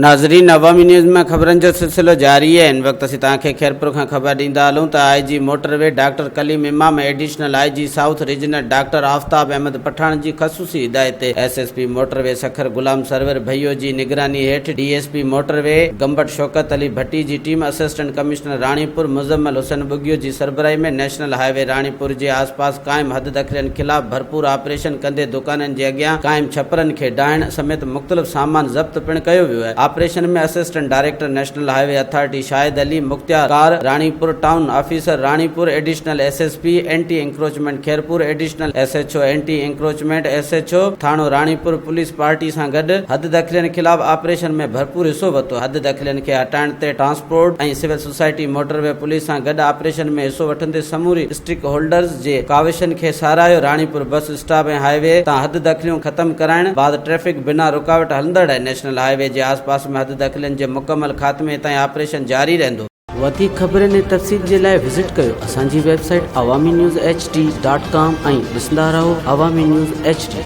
ناظرين عوامي نيوز ۾ خبرن جو سلسلو جاري آهي هن وقت اسين توهان کي خيرپور کان خبر ڏيندا هلون ته I G motorway doctor Kaleem Imam ۽ additional I G south regional doctor Aftab Ahmed Pathan جي خصوصي هدايت تي S S P motorway Sukkur Ghulam Sarwar Bhayo جي نگراني هيٺ D S P motorway Gambat Shaukat Ali Bhatti جي team assistant commissioner Ranipur Muzammil Hussain Bughio جي سربراهي ۾ نيشنل هاء وي راڻيپور جي آس پاس قائم حد دخلين خلاف ڀرپور آپريشن ڪندي دڪانن جي اڳيان قائم ڇپرن کي ڊاهڻ سميت مختلف سامان ضبط پڻ ڪيو ويو آهي. Operation ۾ assistant director national highway authority Shahid Ali, مختيار ڪار Ranipur, town officer Ranipur, additional S S P anti encroachment Khairpur, additional S H O anti encroachment S H O ٿاڻو راڻيپور پوليس پارٽي سان گڏ حد دخلين خلاف آپريشن ۾ ڀرپور حصو ورتو. حد دخلين کي هٽائڻ تي transport ۽ civil society motorway police سان گڏ آپريشن ۾ حصو وٺندي سموري اسٽيڪ هولڊرز جي ڪاوشن کي ساراهيو. Ranipur bus stop ۽ high V تان حد دخليون ختم ڪرائڻ بعد ٽريفڪ بنا رڪاوٽ هلندڙ آهي. نيشنل هاء وي جي آس پاس ۾ حد دخلين جي مڪمل خاتمي تائين آپريشن جاري رهندو. وڌيڪ خبرن ۽ تفصيل جي لاء وزٽ ڪيو اسان جي website Awami news H D dot com ۽ ڏسندا رهو عوامي نيوز ايڇ ڊي.